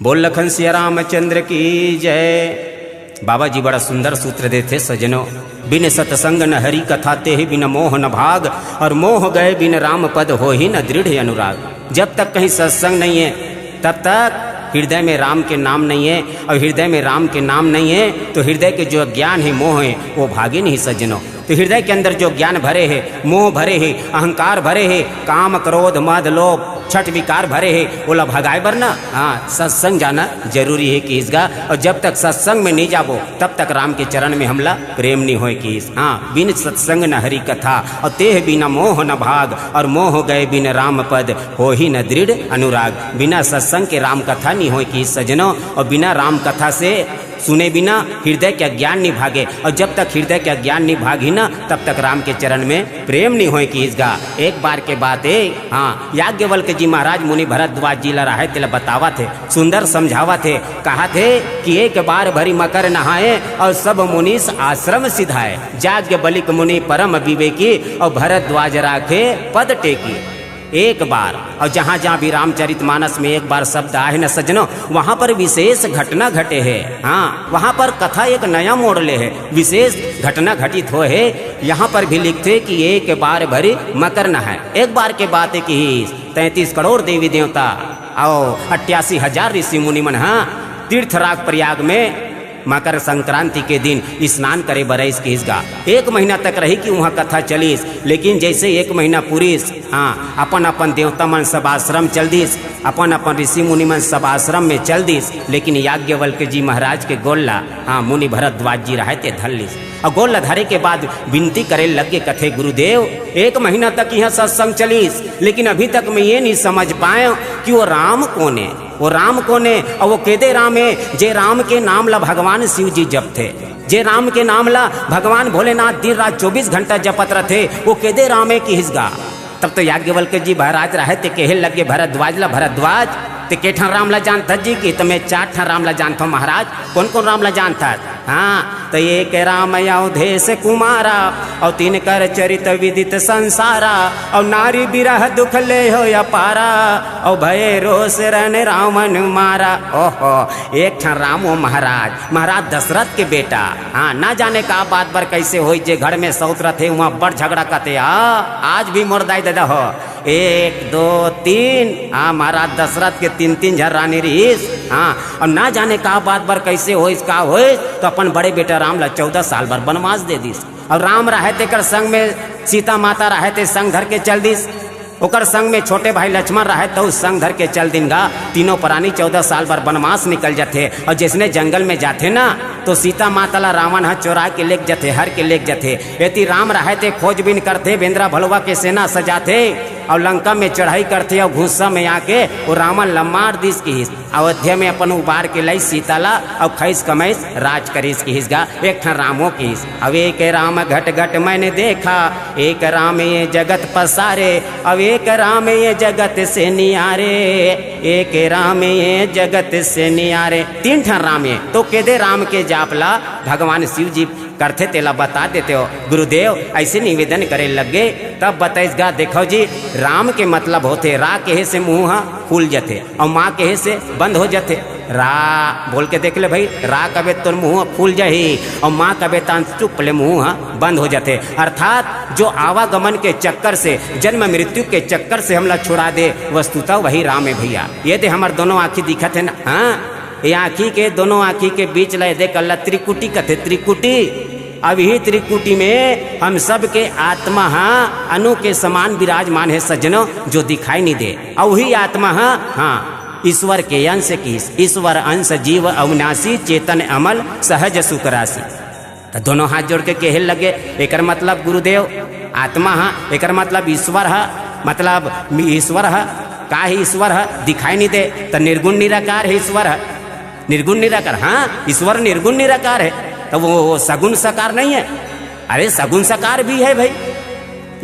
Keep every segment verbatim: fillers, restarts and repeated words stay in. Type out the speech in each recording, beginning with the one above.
बोल लखन सिया रामचंद्र की जय। बाबा जी बड़ा सुंदर सूत्र देथे सजनो, बिन सत्संग न हरि कथा, तेहि बिन मोह न भाग, और मोह गए बिन राम पद, होहि न दृढ़ अनुराग। जब तक कहीं सत्संग नहीं है, तब तक हृदय में राम के नाम नहीं है, और हृदय में राम के नाम नहीं है, तो हृदय के जो अज्ञान है, मोह है, वो भागे नहीं सजनो। तो हृदय के अंदर जो ज्ञान भरे है, मोह भरे है, अहंकार भरे है, काम, क्रोध, मद, लोभ, छठ विकार भरे है, ओला भगाए बर ना, हाँ, सत्संग जाना जरूरी है किहिस गा। और जब तक सत्संग में नहीं जाबो, तब तक राम के चरण में हमला प्रेम नहीं होए किहिस। हाँ, बिन सत्संग न हरि कथा, और तेहि बिना मोह न भाग, और मोह गए बिन राम पद, होहि न दृढ़ अनुराग। बिना सत्संग के राम कथा नहीं होए किहिस सजनो, और बिना राम कथा से सुने बिना हृदय के अज्ञान नहीं भागे, और जब तक हृदय के अज्ञान नहीं भागही ना, तब तक राम के चरण में प्रेम नहीं होए किहिस गा। एक बार के बात है, हाँ, याज्ञवल्क्य जी महाराज मुनि भरद्वाज जी ला राहे तेला बतावत है, सुंदर समझावत है, कहत है कि एक बार भरि मकर नहाए, और सब मुनीस आश्रम सिधाए। याज्ञवल्क्य मुनि परम विवेकी, और भरद्वाज राखे पद टेकी। एक बार, और जहाँ जहाँ भी रामचरित मानस में एक बार शब्द आए है न सजनो, वहाँ पर विशेष घटना घटे है। हाँ, वहाँ पर कथा एक नया मोड़ ले है, विशेष घटना घटित होए है। यहाँ पर भी लिखथे कि एक बार भरि मकर नहाए। एक बार के बात है कि तैंतीस करोड़ देवी देवता और अट्ठासी हजार ऋषि मुनि मन, हाँ, तीर्थराज प्रयाग में मकर संक्रांति के दिन स्नान करे बर आइस किहिस गा। एक महीना तक रही कि वहाँ कथा चलिस, लेकिन जैसे एक महीना पुरिस, हाँ, अपन अपन देवता मन सब आश्रम चल दिस, अपन अपन ऋषि मुनि मन सब आश्रम में चल दिस, लेकिन याज्ञवल्क्य जी महाराज के गोड़ ला, हाँ, मुनि भरद्वाज जी राहे ते धर लिस। और गोड़ ला धरे के बाद विनती करे लगे, कथे, "गुरुदेव, एक महीना तक यहाँ सत्संग चलिस, लेकिन अभी तक मैं ये नहीं समझ पाए कि वो राम कौन है।" वो राम कोन ए, अउ वो केदे राम ए, जे राम के नाम ला भगवान शिव जी जपथे, जे राम के नाम ला भगवान भोलेनाथ दिन रात चौबीस घंटा जपत रथे, वो केदे राम ए किहिस गा। तब तो याज्ञवल्क्य जी महाराज रहे ते केहे लगे भरद्वाज ला, "भरद्वाज, ते के ठन राम ला जानथस जी?" कि, "त मैं चार ठन राम ला जानथों महाराज।" "कोन कोन राम ला जानथस?" हाँ, त एक राम अवधेश कुमारा, अउ तिनकर चरित विदित संसारा, अउ नारी बिरह दुख लेहो अपारा, अउ भये रोष रन रावण मारा। ओहो, एक ठन राम ओ महाराज, महाराज दशरथ के बेटा। हाँ, ना जाने का बात बर कैसे होई, जे घर में सौत रथे, उहाँ बड़ झगड़ा करथे। हाँ, आज भी मोर दाई ददा हो, एक, दो, तीन। हाँ, महाराज दशरथ के तीन तीन झन रानी रहिस। हाँ, अउ ना जाने का बात बर कैसे होइस, का होइस, तो अपन बड़े बेटा राम ला चौदह साल बर बनवास दे दिस। अउ राम रहे तेकर संग में सीता माता रहे ते संग धर के चल दिस। ओकर संग में छोटे भाई लक्ष्मण रहे तो संग धर के चल दिन गा। तीनों प्राणी चौदह साल बर बनवास निकल जथे। अउ जैसने जंगल में जाथे ना, तो सीता माता ला रावण ह चोरा के लेग जथे, हर के लेग जथे। एती राम रहे ते खोजबीन करथे, बेंदरा भलुवा के सेना सजाथे, अउ लंका में चढ़ाई करथे, अउ गुस्सा में आके वो रावण ला मार दिस किहिस। अयोध्या में अपन उबार के लाइस सीता ला, अउ खइस कमइस राज करिस किहिस गा। एक ठन राम ओ किहिस। अउ एक राम घट घट मैंने देखा, एक राम ये जगत पसारे, अउ एक राम ये जगत से नियारे, एक राम ये जगत से नियारे। तीन ठन राम ए, तो केदे राम के जाप ला भगवान शिव जी करथे तेला बता देते हो गुरुदेव, ऐसे निवेदन करे लगे। तब बताइस गा, "देखो जी, राम के मतलब होथे, रा कहे से मुंह ह फूल जथे, अउ माँ कहे से बंद हो जथे।" रा बोल के देख ले भाई, रा कबे तोर मुंह ह फूल जाही, अउ माँ कबे तान चुप ले मुंह ह बंद हो जथे। अर्थात जो आवागमन के चक्कर से, जन्म मृत्यु के चक्कर से हमला छुड़ा दे, वस्तुतः वही राम है भैया। ये दे हमर दोनों आँखी दिखत है ना, हाँ, ये आँखी के, दोनों आँखी के बीच ला ये दे कल्ला त्रिकुटी कथे, त्रिकुटी। अब ही त्रिकुटी में हम सब के आत्मा हा अनु के समान विराजमान है सज्जनों, जो दिखाई नहीं दे। अउ वही आत्मा हा, हाँ, ईश्वर के अंश किहिस, ईश्वर अंश जीव अविनाशी, चेतन अमल सहज सुख राशि। त दोनों हाथ जोड़ के केहे लगे, एकर मतलब गुरुदेव आत्मा हा, एकर मतलब ईश्वर हा, मतलब ईश्वर हा, का है ईश्वर हा? दिखाई नहीं दे, त निर्गुण निराकार है ईश्वर हा। निर्गुण निराकार, हाँ, ईश्वर निर्गुण निराकार है, तो वो, वो सगुण साकार नहीं है? अरे, सगुण साकार भी है भाई।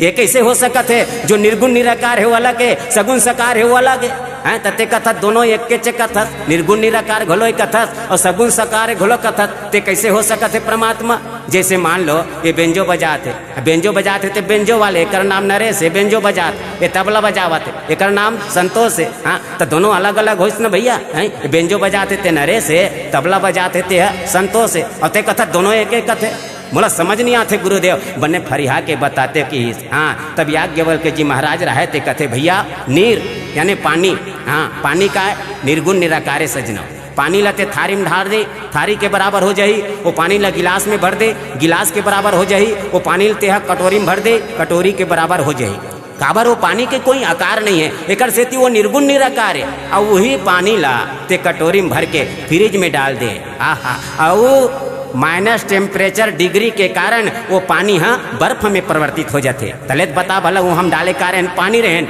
ये कैसे हो सकत है जो निर्गुण निराकार है वाला के, सगुण साकार है वाला के? हैं, तते कथत दोनों एक के चे कथत, निर्गुण निराकार घलो एक कथत और सगुण साकार घलो कथत, ते कैसे हो सकत है परमात्मा? जैसे मान लो, ये बेंजो बजात हे, बेंजो बजात हे ते बेंजो वाले, एकर नाम नरेश हे, बेंजो बजात, ये तबला बजावत हे, एकर नाम संतोष हे। हाँ, तो दोनों अलग अलग होइस ना भैया, हैं? ये बेंजो बजात हे ते नरेश हे, तबला बजात हे ते ह संतोष हे, अउ ते कथस दोनों एक एक कथे। मोला समझ नहीं आथे गुरुदेव, बने फरिहा के बताते कि हाँ, तब याज्ञवल्क्य जी महाराज रहे ते कथे, भैया, नीर यानी पानी, हाँ, पानी काय? निर्गुण निराकार हे सज्जनों। पानी ला ते थारी में ढार दे, थारी के बराबर हो जाही। वो पानी ला गिलास में भर दे, गिलास के बराबर हो जाही। वो पानी ला ते ह कटोरी में भर दे, कटोरी के बराबर हो जाही। काबर? वो पानी के कोई आकार नहीं हे, एकर सेती वो निर्गुण निराकार हे। अउ वही पानी ला ते कटोरी में भर के फ्रिज में डाल दे, आहा, अउ माइनस टेम्परेचर डिग्री के कारण वो पानी ह बर्फ में परिवर्तित हो जाथे। तले त बता भला, वो हम डाले का रहेन? पानी रहेन,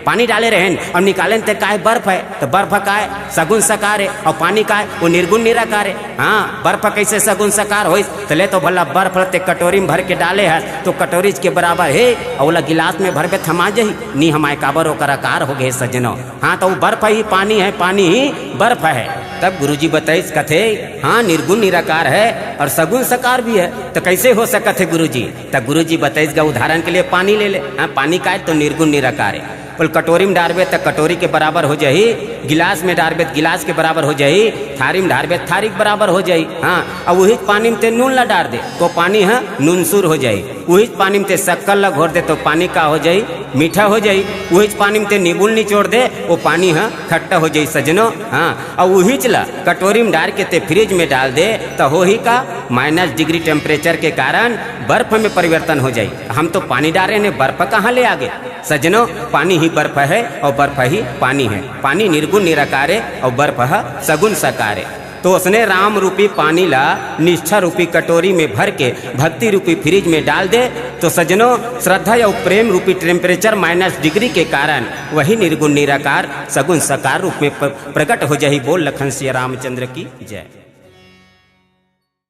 पानी डाले रहेन अउ निकालेन ते काय? बर्फ हे। तो बर्फ काय? सगुण साकार हे। अउ पानी काय? वो निर्गुण निराकार हे। हाँ, बर्फ कैसे सगुण साकार होइस? तले तो भला बर्फ ल ते कटोरी में भर के डाले हस, तो कटोरी के बराबर हे, अउ ओला गिलास में भरबे थमा जही? नी हमाय, काबर? ओकर आकार हो गए सज्जनों। हाँ, तो वो बर्फ ही पानी हे, पानी ही बर्फ हे। तब गुरुजी बताइस, कथे, हाँ, निर्गुण निराकार हे अउ सगुण साकार भी हे, तो कैसे हो सकत हे गुरुजी? तो गुरुजी बताइस गा, उदाहरण के लिए पानी ले ले। हाँ, पानी काय? तो निर्गुण निराकार हे। बोल, कटोरी में डारबे त कटोरी के बराबर हो जाही, गिलास में डारबे त गिलास के बराबर हो जाही, थारी में डारबे त थारी के बराबर हो जाही। हाँ, अउ उहीच पानी में ते नून ला डार दे, तो पानी ह नूनसुर हो जाही। उहीच पानी में ते शक्कर ला घोर दे, तो पानी का हो जाही? मीठा हो जाही। उहीच पानी में ते नींबू ल निचोड़ दे, वो पानी ह खट्टा हो जाही सज्जनों। हाँ, अउ उहीच ला कटोरी में डार के ते फ्रिज में डाल दे, तो होही का? माइनस डिग्री टेम्परेचर के कारण बर्फ में परिवर्तन हो जाही। हम तो पानी डारे ने, बर्फ कहाँ ले आ गए? सज्जनों, पानी ही बर्फ हे अउ बर्फ ही पानी हे। पानी निर्गुण निराकार हे अउ बर्फ ह सगुण साकार हे। तो उसने राम रूपी पानी ला निष्ठा रूपी कटोरी में भर के भक्ति रूपी फ्रिज में डाल दे, तो सज्जनों, श्रद्धा अउ प्रेम रूपी टेम्परेचर माइनस डिग्री के कारण वही निर्गुण निराकार सगुण साकार रूप में प-, प्रकट हो जाही। बोल लखन सिया रामचंद्र की जय।